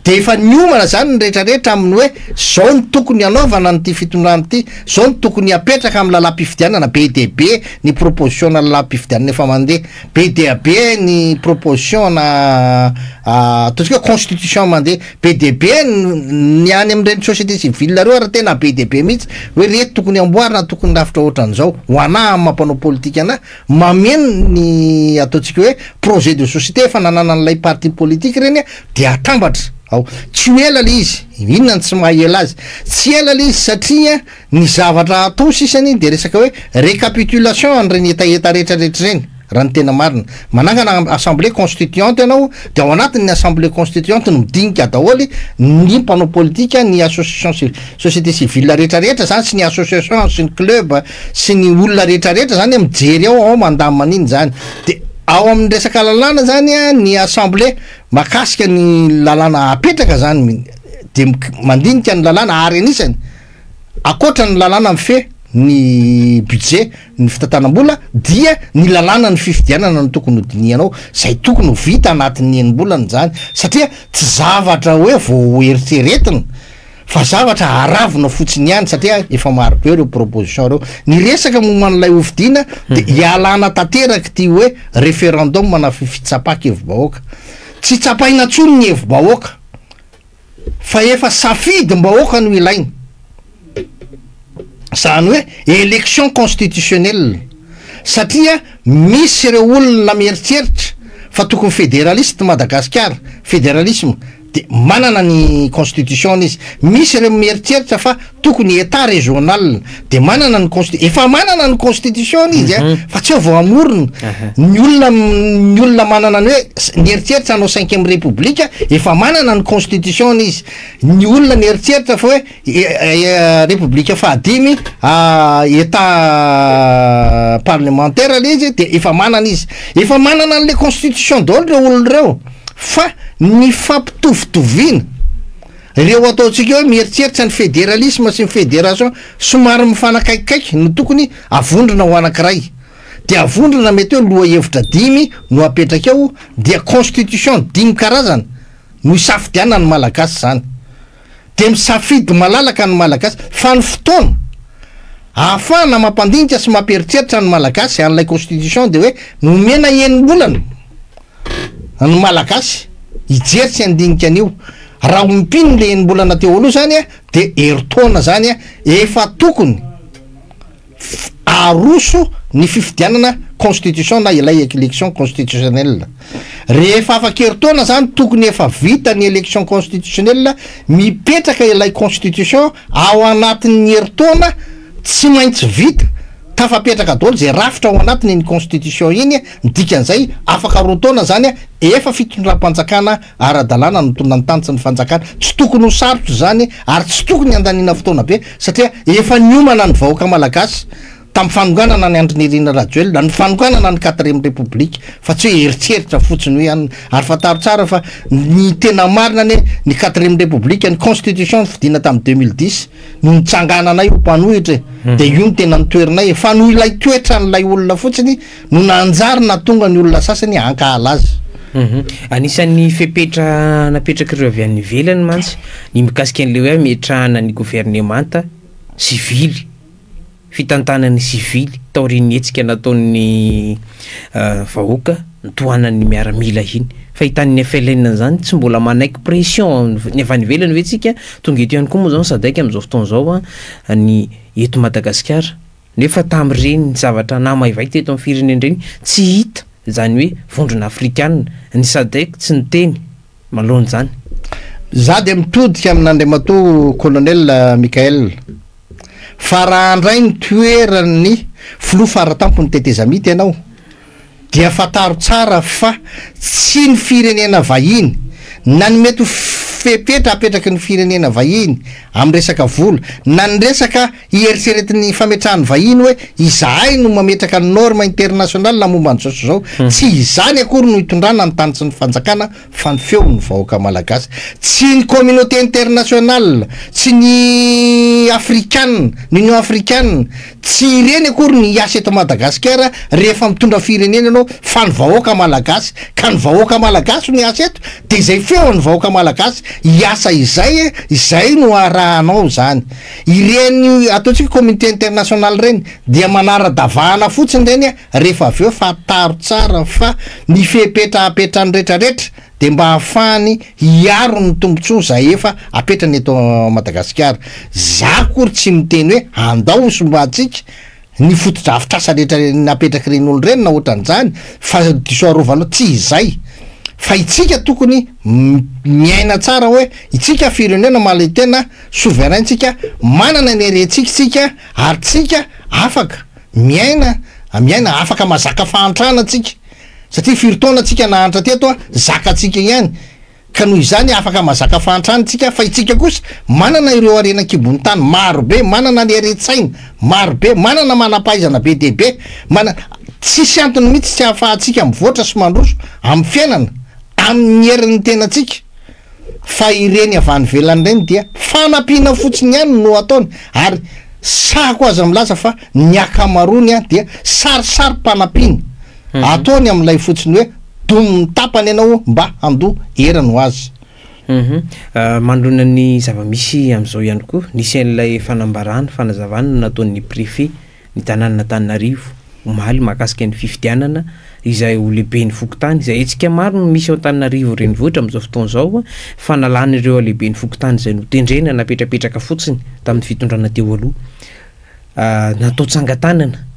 De efa niomana zany ny rehetrarehetra amin'ny hoe zao no tokony hanaovana an'ity fitondrana ity, zao no tokony hapetraka amin'ny lalam-pifidianana, be dia be ny proposition na lalam-pifidianana efa mandeha, be dia be ny proposition na ataontsika hoe constitution mandeha, be dia be ny any amin'ireny société civile ireo ary tena be dia be mihitsy hoe reto tokony amboarina, tokony rafitra ohatran'izao, ho anah amin'ny maha mpanao politika anah, Mameno ny ataontsika hoe projet de société efa nananan'ilay parti politique ireny dia atambatra ao. Tsy ho ela ilay izy. Inona no tsy maha ela azy? Tsy ela ilay izy satria ny zavatra atao sisany dia resaka hoe récapitulation an'ireny hetaheta rehetra rehetra ireny raha ny tena marina. Manangana assemblée constituante ianao dia ao anatin'ny assemblée constituante no midinika daholo ny mpanao politika, ny association société civile rehetra rehetra zany sy ny association sy ny club sy ny olona rehetra rehetra zany mijery ao ao mandamina an'iny zany de ao amin'ny resaka lalàna zany a ny assemblée makasika ny lalàna apetraka zany de mandinika ny lalàna ary anisany akoatra ny lalàna mifehy ny budget ny fitantanam-bola dia ny lalàna ny fifidianana no tokony ho dinihanao zay tokony ho vita anatin'ny enim-bolana zany satria tsy zavatra hoe vao eritreretina fa zavatra aravona fotsiny ihany satria efa maro be ireo proposition ireo. Ny resaka momba an'ilay hofidiana dia ialana tanteraka ity hoe referendum na fitsapan-kevi-bahoaka. Tsy tsapaina intsony ny hevi-bahoaka fa efa safidim-bahoaka no ilaina. Izany hoe élection constitutionnelle satria misy ireo olona mieritreritra fa tokony fédéraliste Madagasikara, fédéralisme, de manana ny constitution-ny izy, misy ireo mieritreritra fa tokony etat régional de manana ny consti- efa manana ny constitution-ny izy a, fa tsy eo vao hamorona, ny olona ny olona manana ny hoe nieritreritra hanao cinquième république efa manana ny constitution-ny izy, ny olona nieritreritra fa hoe république fahadimy etat parlementaire le izy de efa manana izy, efa manana an'le constitution daholo reo olona reo. Fa ny fampitovitovina ireo ataontsika hoe mieritreritra ny federalisme sy ny federation somary mifanakaikikaiky no tokony avondrona ho anankiray. Dia avondrona mety hoe lohahevitra dimy no apetraka eo dia constitution dimy karazana no isafidianan'ny Malagasy izany. Dia misafidy malalaka ny Malagasy fa ny fotoana ahafahana mampandinika sy mampieritreritra ny Malagasy an'ilay constitution dia hoe nomena enim-bolana. ny Malagasy hijery sy handinika an'io. Raha ompino le enim-bolana teo aloha zany a, de herintaona zany a, efa tokony aroso ny fifidianana constitution na ilay élection constitutionnelle. Rehefa afaka herintaona zany tokony efa vita ny élection constitutionnelle, mipetraka ilay constitution ao anatin'ny herintaona tsy maintsy vita, tafapetraka daholo zay rafitra ao anatiny iny constitution iny, Ny dikan'izay, afaka roa taona izany, efa fitondram-panjakana ara-dalàna no tondra ny tany sy ny fanjakana. Tsy tokony ho sarotra izany ary tsy tokony handaniana fotoana be satria efa niomana ny vahoaka malagasy tamin'ny fanonganana an'i Andry Nirina Rajoelina, ny fanonganana ny quatrième république fa tsy hoe eritreritra fotsiny hoe anona. Ary fantaro tsara fa ny tena marina anie ny quatrième république, ny constitution nofidina tamin'ny 2010 no nitsangananay ho mpanohitra e, dia io no tena nitoerinay e, fa noho ilay toetran'ilay olona fotsiny no nanjary nahatonga ny olona sasany hankahala azy. Anisan'ny fepetra napetrak'ireo avy any ivelany mantsy ny mikasika an'ilay hoe hametrahana ny governemanta sivily, fitantanana sivily taorian'ny hetsika nataon'ny vahoaka nitohanan'ny miaramila iny. Fahitan'ny FLN an'izany tsy mbola manaiky pression ny avy any ivelany ve tsika? Tonga eto ihany koa moa izao ny Sadec amin'izao fotoana izao ny eto Madagasikara. Nefa tamin'ireny zavatra namaivay teto amin'ny firenena ireny, tsy hita izany hoe vondrona afrikana, ny Sadec tsy niteny manoloana izany. Za dia mitodika amin'Andriamatoa Colonel Mickaël fa raha handray ny toeran'ny filoha faratampon'ny tetezamita ianao dia fantaro tsara fa tsy ny firenena vahiny na ny mety ho fepetra apetraky ny firenena vahiny amin'ny resaka vola na ny resaka hieritreretin'ny fametrahan'ny vahiny hoe izahay no mametraka ny norme internationale momba an'izao sy izao, tsy izany akory no hitondrana ny tany sy ny fanjakana fa ny feon'ny vahoaka malagasy. Tsy ny communauté internationale, tsy ny afrikana, ny union africaine, tsy ireny akory ny hiasa eto Madagasikara rehefa mitondra firenena ianao fa ny vahoaka malagasy. Ka ny vahoaka malagasy no hiasa eto dia izay feon'ny vahoaka malagasy. hiasa izay, izay no arahanao izany. Ireny ataontsika communauté internationale ireny dia manara-davahana fotsiny ireny rehefa avy eo fantaro tsara fa ny fepetra apetrany retraretra dia mba ahafahany hiaro ny tombotsoa izay efa apetrany eto Madagasikara. Za akory tsy miteny hoe andao ho sombantsika ny fotodrafitrasa rehetra napetrak'ireny olona ireny na ohatran'izany fa diso arovana tsy izay fa itsika tokony miaina tsara hoe itsika firenena mahaleo tena souverain tsika manana ny harentsika tsika ary tsika afaka miaina miaina afaka mazaka fahantrana tsika satria firy taona tsika nahantra teto a zakantsika ihany Ka noho izany afaka mazaka fahantrana isika fa isika kosa manana ireo harena an-kibon'ny tany maro be, manana ny haren-tsaina maro be, manana manam-pahaizana be dia be, mana, tsisy antony mihitsy tsy ahafahantsika mivoatra sy mandroso amin'ny fiainana amin'ny herin'ny tenantsika fa ireny avy any ivelany ireny dia fanampiana fotsiny ihany no ataony ary sahako aza milaza fa ny ankamaroany dia sarisarim-panampiana Ataony amin'ilay fotsiny hoe domin'ny tapany ianao mba handoa erany ho azy. Hum. Manoloana ny zava-misy amin'izao ihany koa, nisy an'ilay fanambarana, fanazavana nataon'ny Préfet ny tanànan'Antananarivo omaly mahakasika ny fifidianana izay ho lehiben'ny fokontany, izay hetsika maro no misy ao Antananarivo renivohitra amin'izao fotoana izao, fanalana ireo lehiben'ny fokontany izay notendrena napetrapetraka fotsiny tamin'ny fitondrana teo aloha. Natao tsangan-tanana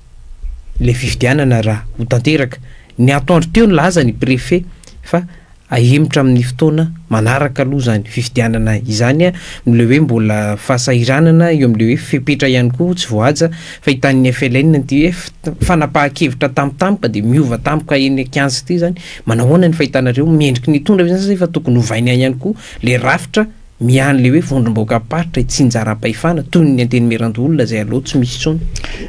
ilay fifidianana raha ho tanteraka. Ny atoandro teo nilaza ny préfet fa ahemotra amin'ny fotoana manaraka aloha izany fifidianana izany noho ilay hoe mbola fahasahiranana eo amin'ilay hoe fepetra ihany koa tsy voahaja fahitan'ny FLN ity hoe fanapahan-kevitra tampotampoka dia miova tampoka eny an-kianja ity izany. Manahoana ny fahitanareo? Mendriky ny hitondra ve izany sa efa tokony hovaina ihany koa ilay rafitra Miany le hoe vondrom-bahoakam-paritra itsinjaram-pahefana toy ny Antenimierandoholona izay aleo tsy misy intsony.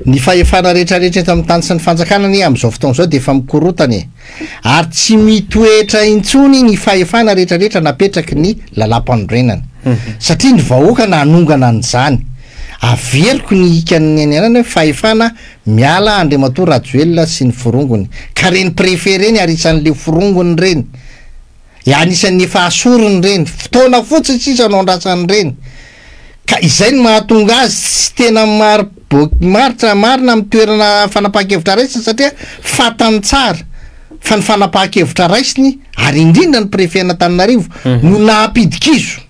Ny fahefana rehetra rehetra eto amin'ny tany sy ny fanjakana anie amin'izao fotoana izao dia efa mikorotana e! Ary tsy mitoetra intsony ny fahefana rehetra rehetra napetraky ny lalàmpanorenana. Satria ny vahoaka nanongana an'izany. Averiko ny hikan'ny niainana hoe fahefana miala Andriamatoa Rajoelina sy ny forongony. Ka reny préfet reny ary isan'le forongony reny. Dia anisan'ny efa asoriny ireny, fotoana fotsiny sisa no andrasany ireny. Ka izay no mahatonga azy tsy tena mari-bo-maritra marina amin'ny toerana fanapahan-kevitra raisiny satria fantany tsara fa ny fanapahan-kevitra raisiny ary indrindra ny préfet an'Antananarivo no nahampidi-kizo.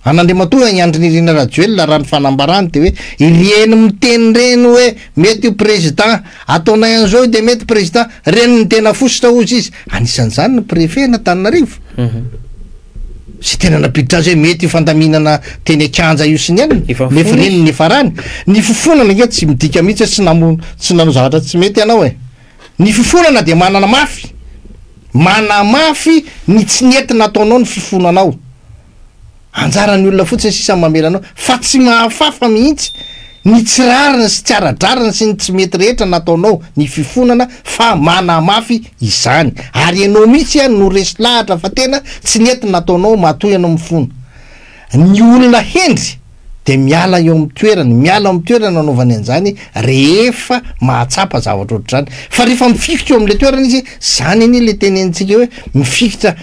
An'Andriamatoa Andry Nirina Rajoelina raha ny fanambarany dia hoe ireny miteny ireny hoe mety ho président ataonay an'izao io dia mety président, ireny no tena fositra hozy izy, anisan'izany ny préfet an'Antananarivo izay tena nampiditra azy hoe mety io fandaminana teny an-kianja io sy ny anona, Efa nefa mifono ireny izy. ny niafarany. Ny fifonana ange tsy midika mihitsy hoe tsy namono, tsy nanao zavatra tsy mety ianao e. Ny fifonana dia manana mafy, manamafy ny tsy nety nataonao ny fifonanao. Anjaran'ny olona fotsiny sisa ny mamela anao fa tsy mahafafa mihitsy ny tsy rariny sy tsy ara-drariny sy ny tsy mety rehetra nataonao ny fifonana fa manamafy izany ary ianao mihitsy ihany no resy lahatra fa tena tsy nety ny nataonao matoa ianao mifona. Ny olona hendry dia miala eo amin'ny toerany, miala ao amin'ny toerana anaovany an'izany rehefa mahatsapa zavatra ohatr'izany. Fa rehefa mifikitra eo amin'ilay toerana izy, zany anie le tenenintsika hoe mifikitra,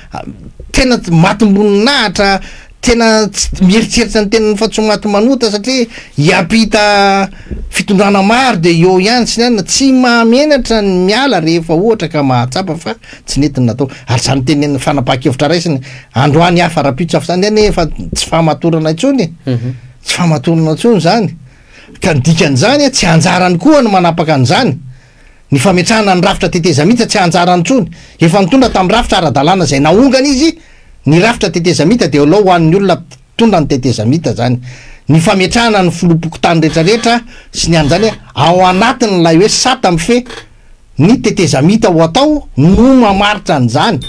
tena matim-boninahitra, tena tsy mieritreritra ny tenany fa tsy ho maty manota satria hiampita fitondrana maro dia eo ihany sy ny anona, tsy mahamenatra ny miala rehefa ohatra ka mahatsapa fa tsy nety ny natao. Ary zany teneniny fanapahan-kevitra raisiny androany hafa rahampitso hafa zany anie efa tsy fahamatorana intsony e. Tsy fahamatorana intsony zany. Ka ny dikan'izany tsy anjarany koa ny manapaka an'izany. Ny fametrahana ny rafitra tetezamita tsy anjarany intsony. Efa nitondra tamin'ny rafitra ara-dalàna izay naongana izy ny rafitra tetezamita dia alao ho an'ny olona mpitondra ny tetezamita zany. Ny fametrahana ny filoham-pokontany rehetrarehetra sy ny an'izany ao anatin'ilay hoe sata mifehy Ny tetezamita ho atao no mamaritra an'izany,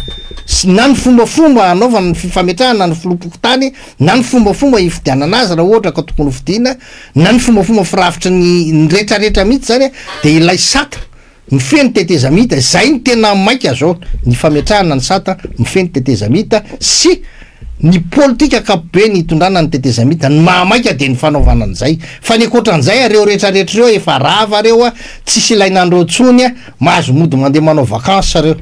sy na ny fombafomba hanaovana ny fifametrahana ny filoham-pokontany, na ny fombafomba hifidianana azy raha ohatra ka tokony hofidiana, na ny fombafomba firafitry ny ny retraretra mihitsy izany dia ilay sata mifehy ny tetezamita, izay no tena maika zao, ny fametrahana ny sata mifehy ny tetezamita sy Ny politika ankapobeny hitondrana ny tetezamita, ny mahamaika dia ny fanaovana an'izay. Fa ny ankoatran'izay reo retraretra reo efa rava reo a, tsisy ilaina an'reo tsony a, mahazo mody mandeha manao vacances reo.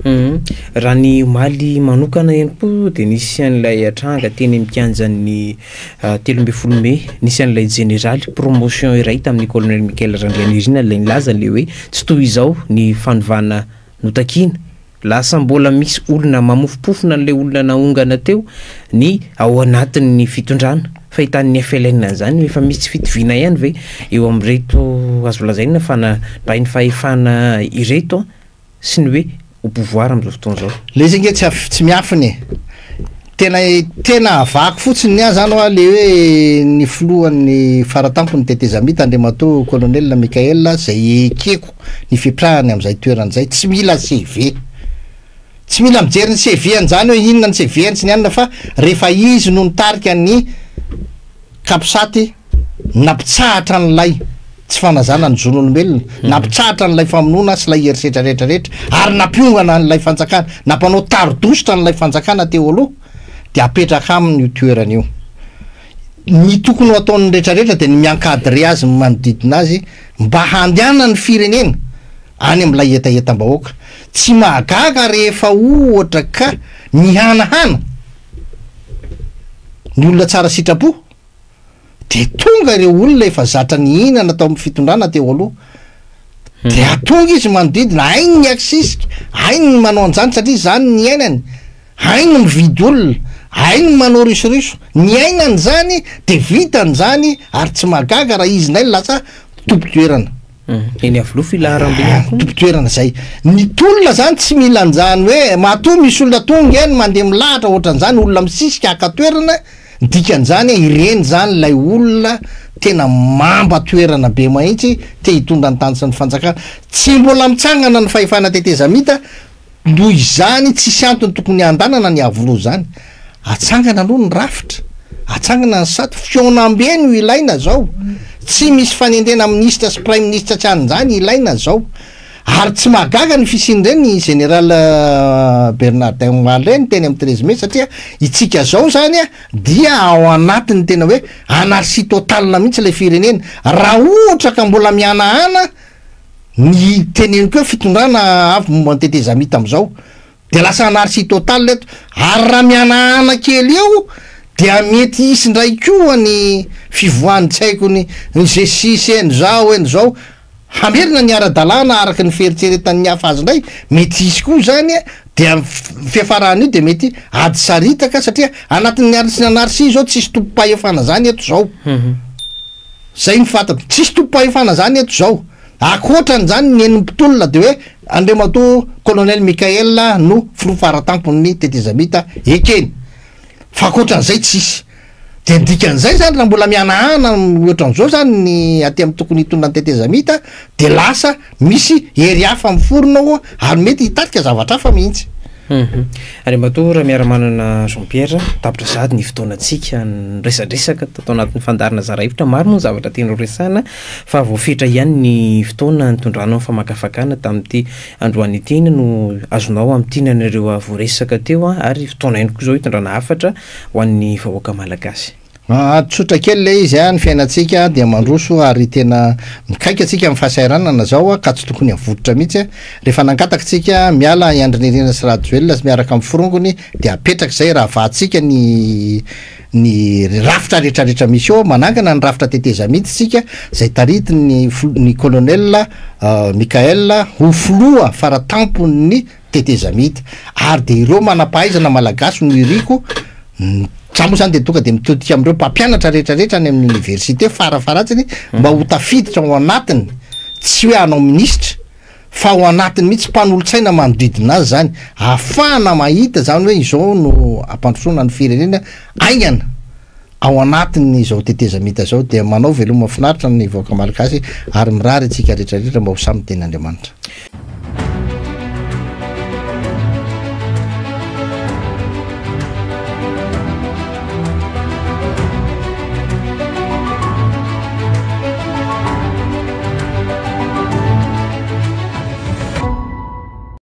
Raha ny omaly manokana ihany koa dia nisy an'ilay tranga teny amin'ny kianjan'ny 13 mey, nisy an'ilay jeneraly promotion iray tamin'ny colonel Michael Randrianirina ilay nilaza ilay hoe tsy toy izao ny fanovana notakiana, lasa mbola misy olona mamofompofona an'ilay olona naongana teo ny ao anatin'ny fitondrana. Fahitan'ny FLN an'izany efa misy tsy fitoviana ihany ve eo amin'ireto azo lazaina fa nandray ny fahefana ireto sy ny hoe au pouvoir amin'izao fotoana izao. Le izy ange tsy af- tsy miafina e. Tena tena avahako fotsiny ny ahy zany hoa le hoe ny filohan'ny faratampony tetezamita Andriamatoa Colonel Mickaël zay ekeko ny fipetrahany amin'izay toerana izay, tsy mila CV. Tsy mila mijery ny CV an'izany hoe inona ny CV-ny sy ny anona fa rehefa izy no nitarika ny Capsat nampitsahatra an'ilay tsy fanajana ny zon'olombelona, nampitsahatra an'ilay famonoana sy ilay herisetra rehetra rehetra ary nampiongana an'ilay fanjakana, nampanao tari-dositra an'ilay fanjakana teo aloha dia apetraka aminy io toerana io. Ny tokony ho ataon'ny rehetra rehetra dia ny mi-encadrer azy ny manodidina azy mba handehanan'ny firenena any amin'ilay hetahetam-bahoaka. Tsy mahagaga rehefa ohatra ka mihanahana ny olona tsara sitrapo dia tonga ireo olona efa zatra nihinana tao amin'ny fitondrana teo aloha dia tonga izy manodidina, hainy ny akisisika, hainy ny manao an'izany satria izany ny iainany, hainy ny mividy olona, hainy ny manao risoriso, niainany izany dia vitany izany ary tsy mahagaga raha izy indray no lasa tompon-toerana. Eny Iavoloha filaharambe ihany koa. Tompon-toerana izay. Ny tolona izany tsy mila an'izany hoe matoa misy olona tonga eny mandeha milahatra ohatran'izany, olona misisika haka toerana, ny dikan'izany ireny izany ilay olona tena mamba toerana be mahitsy te hitondra ny tany sy ny fanjakana. Tsy mbola mitsangana ny fahefana tetezamita Noho izany tsisy antony tokony handanana ny Iavoloha izany. Atsangana aloha ny rafitra, atsangana ny sat, fihaonambe no ilaina zao. Tsy misy fanendrena minisitra sy praiminisitra tsy an'izany ilaina zao. Ary tsy mahagaga ny fisian'ireny général Bernardin omaly ireny teny amin'ny 13 mai satria itsika zao zany dia ao anatin'ny tena hoe anarchie totale mihitsy ilay firenena. Raha ohatra ka mbola mihanahana Ny teneniko hoe fitondrana avy momba ny tetezamita amizao de lasa anarchie totale eto ary raha mihanahana kely eo dia mety hisy indray koa ny fivoahan'ny tsy haiko ny ny G6 eny zao eny zao hamerina ny ara-dalàna araka ny fieritreretan'ny hafa azy indray mety hisy koa zany dia ny fiafaran'io dia mety ady saritaka satria anatin'ny anarchie zao tsisy tompom-pahefana zany eto zao. Zay no fantako. Tsisy tompom-pahefana zany eto zao. Akoatran'izany ny henon'ny mpitolona de hoe Andriamatoa Colonel Mickaël no filoha faratampon'ny tetezamita ekeny. Fa akoatran'izay tsisy. De ny dikan'izay zany raha mbola mihanahana ohatran'izao zany ny aty amin'ny tokony hitondra ny tetezamita de lasa misy hery hafa miforona ao ary mety hitarika zavatra hafa mihitsy. Andriamatoa Ramiaramanana Jean Pierre, tapitra sahady ny fotoanantsika niresadresaka tato anatin'ny fandaharana zara hevitra. Maro moa ny zavatra tianao resahana fa voafetra ihany ny fotoana nitondranao ny famakafakana tamin'ity androany ity. Inona no azonao hamintinana ireo voaresaka teo ary fotoana ihany koa izao hitondrana hafatra ho an'ny vahoaka malagasy? Aa tsotra kely le izy a, ny fiainantsika dia mandroso ary tena mikaika tsika amin'ny fahasahiranana zao a, ka tsy tokony havototra mihitsy a, rehefa nangataka tsika miala i Andry Nirina sy Rajoelina sy miaraka amin'ny forongony dia apetraka izay raha vahantsika ny ny rafitra retraretra misy eo, manangana ny rafitra tetezamita tsika izay taritin'ny ny colonel Mickaël ho filoha faratampon'ny tetezamita ary dia ireo manam-pahaizana malagasy no iriko, za moa zany dia tonga dia mitodika amin'ireo mpampianatra rehetra rehetra any amin'ny université farafaharatsiny mba ho tafiditra ao anatiny, tsy hoe hanao minisitra fa ao anatiny mihitsy mpanolotsaina manodidina azy zany ahafahana mahita zany hoe izao no ampandrosoana ny firenena haingana ao anatin'ny izao tetezamita izao dia manao veloma finaritra ny vahoaka malagasy ary mirary antsika rehetra rehetra mba ho samy tenin'Andriamanitra.